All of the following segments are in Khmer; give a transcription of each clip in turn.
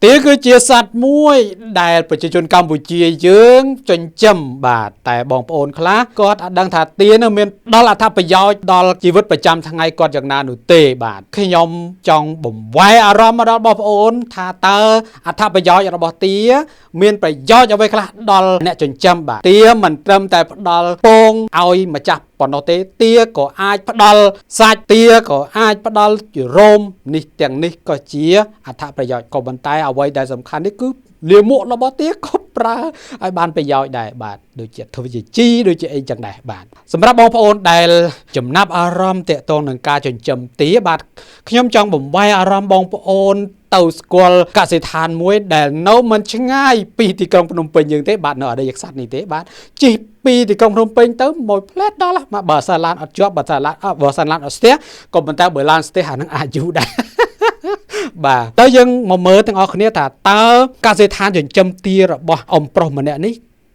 ទាគឺជាសត្វមួយដែលប្រជាជនកម្ពុជាយើងចិញ្ចឹមបាទតែបងប្អូនខ្លះគាត់អត់ដឹងថាទានឹងមានដល់អត្ថប្រយោជន៍ដល់ជីវិតប្រចាំថ្ងៃគាត់យ៉ាងណានោះទេបាទខ្ញុំចង់បំវែរអារម្មណ៍មកដល់បងប្អូនថាតើអត្ថប្រយោជន៍របស់ទាមានប្រយោជន៍អ្វីខ្លះដល់អ្នកចិញ្ចឹមបាទទាមិនត្រឹមតែផ្ដល់ពងឲ្យម្ចាស់ប៉ុណ្ណោះទេទាក៏អាចផ្ដល់សាច់ទាក៏អាចផ្ដល់ជារោមនេះទាំងនេះក៏ជាអត្ថប្រយោជន៍ក៏ប៉ុន្តែអ្វីដែលសំខាន់នេះគឺលាមករបស់ទាក៏ប្រើឲ្យបានប្រយោជន៍ដែរបាទដូចជាធ្វើជាជីដូចជាអីចឹងដែរបាទសម្រាប់បងប្អូនដែលចំណាប់អារម្មណ៍តាក់ទងនឹងការចិញ្ចឹមទាបាទខ្ញុំចង់បំបែអារម្មណ៍បងប្អូនទៅស្គាល់កសិដ្ឋានមួយដែលនៅមិនឆ្ងាយពីទីក្រុងភ្នំពេញយើងទេបាទនៅអរិយក្សត្រនេះទេបាទជិះពីទីក្រុងភ្នំពេញទៅមួយផ្លែតដល់មកបើសាឡានអត់ជាប់បើសាឡានបើសាឡានអត់ស្ទះក៏ប៉ុន្តែបើឡានស្ទះអានឹងអាចយូរដែរបាទទៅយើងមកមើលទាំងអស់គ្នាថាតើកសិដ្ឋានចិញ្ចឹមទារបស់អ៊ំប្រុសម្នាក់នេះ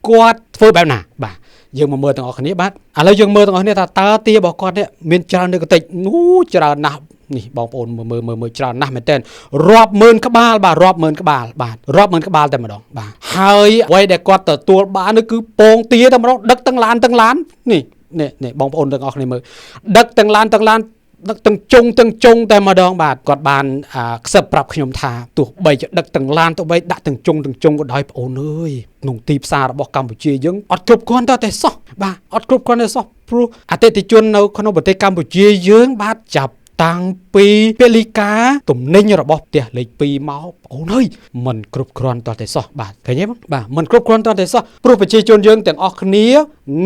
គាត់ធ្វើបែបណាបាទយើងមកមើលទាំងអស់គ្នាបាទឥឡូវយើងមើលទាំងអស់គ្នាថាតើទារបស់គាត់នេះមានច្រើនឬក៏តិចនោះច្រើនណាស់នេះបងប្អូនមើលមើលមើលច្រើនណាស់មែនទែនរាប់ម៉ឺនក្បាលបាទរាប់ម៉ឺនក្បាលបាទរាប់ម៉ឺនក្បាលតែម្ដងបាទហើយអ្វីដែលគាត់ទទួលបាននោះគឺពងទាតែម្ដងដឹកទាំងឡានទាំងឡាននេះនេះនេះបងប្អូនទាំងអស់គ្នាមើលដឹកទាំងឡានទាំងឡានដឹកទាំងជុងទាំងជុងតែម្ដងបាទគាត់បានខ្សឹបប្រាប់ខ្ញុំថាទោះបីជាដឹកទាំងឡានទោះបីដាក់ទាំងជុងទាំងជុងក៏ដោយបងអូនអើយក្នុងទីផ្សាររបស់កម្ពុជាយើងអត់គ្រប់គ្រាន់តែសោះបាទអត់គ្រប់គ្រាន់តែសោះព្រោះអតិថិជននៅក្នុងប្រទេសកម្ពុជាយើងបាទចាប់តាំងពីពលីកាទំនិញរបស់ផ្ទះលេខ2មកបងអូនអើយមិនគ្រប់គ្រាន់តតែសោះបាទឃើញទេបាទមិនគ្រប់គ្រាន់តតែសោះព្រោះប្រជាជនយើងទាំងអស់គ្នា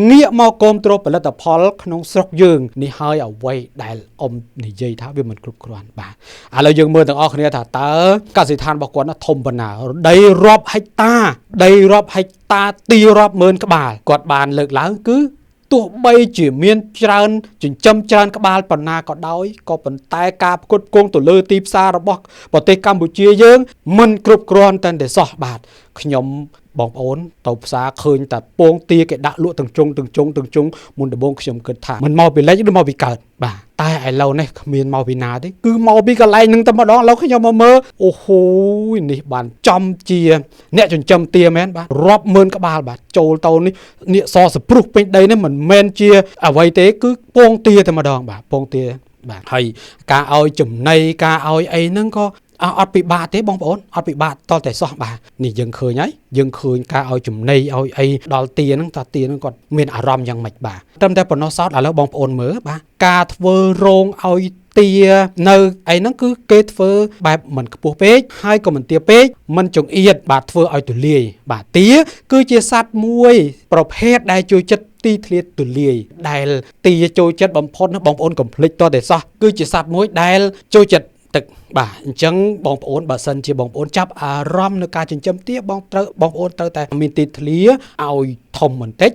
ងាកមកគាំទ្រផលិតផលក្នុងស្រុកយើងនេះហើយអ្វីដែលអ៊ំនិយាយថាវាមិនគ្រប់គ្រាន់បាទឥឡូវយើងមើលទាំងអស់គ្នាថាតើកសិដ្ឋានរបស់គាត់ធំប៉ុណ្ណាដីរាប់ហិកតាដីរាប់ហិកតាទីរាប់ម៉ឺនក្បាលគាត់បានលើកឡើងគឺទោះបីជាមានច្រើនចិញ្ចឹមច្រើនក្បាលប៉ុណ្ណាក៏ដោយក៏ប៉ុន្តែការផ្គត់ផ្គង់ទៅលើទីផ្សាររបស់ប្រទេសកម្ពុជាយើងមិនគ្រប់គ្រាន់តែសោះបាទខ្ញុំបងប្អូនទៅផ្សារឃើញតែពងទាគេដាក់លក់ទាំងជុងទាំងជុងទាំងជុងមុនដំបូងខ្ញុំគិតថាមិនមកពីលិចឬមកពីកើតបាទតែឥឡូវនេះគ្មានមកពីណាទេគឺមកពីកន្លែងហ្នឹងតែម្ដងឥឡូវខ្ញុំមកមើលអូហូយនេះបានចំជាអ្នកចិញ្ចឹមទាមែនបាទរាប់ម៉ឺនក្បាលបាទចូលទៅនេះនេះសសព្រុសពេញដីនេះមិនមែនជាអ្វីទេគឺពងទាតែម្ដងបាទពងទាបាទហើយការឲ្យចំណីការឲ្យអីហ្នឹងក៏អត់ពិបាកទេបងប្អូនអត់ពិបាកតតែសោះបាទនេះយើងឃើញហើយយើងឃើញការឲ្យចំណីឲ្យអីដល់ទាហ្នឹងតើទាហ្នឹងគាត់មានអារម្មណ៍យ៉ាងម៉េចបាទត្រឹមតែប៉ុណ្ណោះសោតឥឡូវបងប្អូនមើលបាទការធ្វើរោងឲ្យទានៅអីហ្នឹងគឺគេធ្វើបែបមិនខ្ពស់ពេកហើយក៏មិនទាពេកមិនចង្អៀតបាទធ្វើឲ្យទូលាយបាទទាគឺជាសត្វមួយប្រភេទដែលជួយចិត្តទីធ្លាទូលាយដែលទាចូលចិត្តបំផុតណាបងប្អូនកុំភ្លេចតតែសោះគឺជាសត្វមួយដែលចូលចិត្តទឹកបាទអញ្ចឹងបងប្អូនបើសិនជាបងប្អូនចាប់អារម្មណ៍នៅការចិញ្ចឹមទាបងត្រូវបងប្អូនត្រូវតែមានទីធ្លាឲ្យធំបន្តិច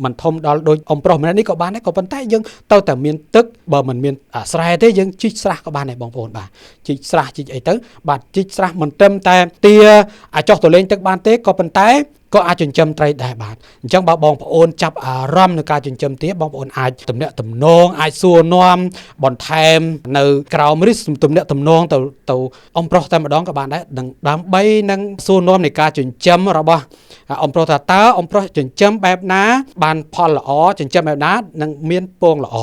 មិនធំដល់ដូចអ៊ំប្រុសម្នាក់នេះក៏បានដែរក៏ប៉ុន្តែយើងត្រូវតែមានទឹកបើមិនមានស្រែទេយើងជីកស្រះក៏បានដែរបងប្អូនបាទជីកស្រះជីកអីទៅបាទជីកស្រះមិនត្រឹមតែទាអាចចុះទៅលេងទឹកបានទេក៏ប៉ុន្តែក៏អាចចិញ្ចឹមត្រីដែរបាទអញ្ចឹងបើបងប្អូនចាប់អារម្មណ៍នៅការចិញ្ចឹមទាបងប្អូនអាចទំនាក់ទំនងអាចសួរនាំបន្ថែមនៅក្រោមឬទំនាក់ទំនងទៅអ៊ំប្រុសតែម្ដងក៏បានដែរដើម្បីនឹងសួរនាំនៃការចិញ្ចឹមរបស់អ៊ំប្រុសថាតើអ៊ំប្រុសចិញ្ចឹមបែបណាបានផលល្អចិញ្ចឹមបែបណានឹងមានពងល្អ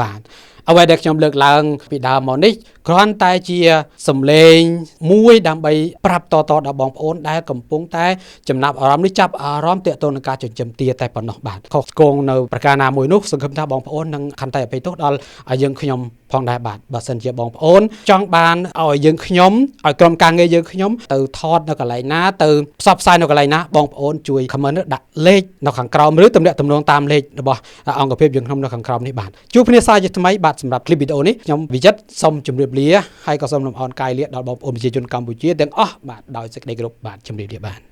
បាទអ្វីដែលខ្ញុំលើកឡើងពីដើមមកនេះគ្រាន់តែជាសម្លេងមួយដើម្បីប្រាប់តដល់បងប្អូនដែលកំពុងតែចំណាប់អារម្មណ៍នេះចាប់អារម្មណ៍ទាក់ទងនឹងការចិញ្ចឹមទាតែប៉ុណ្ណោះបាទខុសឆ្គងនៅប្រការណាមួយនោះសង្ឃឹមថាបងប្អូននឹងខន្តីអភ័យទោសដល់យើងខ្ញុំផងដែរបាទបើសិនជាបងប្អូនចង់បានឲ្យយើងខ្ញុំឲ្យក្រុមការងារយើងខ្ញុំទៅថតនៅកន្លែងណាទៅផ្សព្វផ្សាយនៅកន្លែងណាបងប្អូនជួយ comment ដាក់លេខនៅខាងក្រោមឬទំនាក់ទំនងតាមលេខរបស់អង្គភាពយើងខ្ញុំនៅខាងក្រោមនេះបាទជួបគ្នាសាជាថ្មីបាទសម្រាប់คลิปវីដេអូនេះខ្ញុំវិចិត្រសូមជម្រាបលាហើយក៏សូមលំអរកាយលាដល់បងប្អូនប្រជាជនកម្ពុជាទាំងអស់បាទដោយសេចក្តីគោរពបាទជម្រាបលាបាទ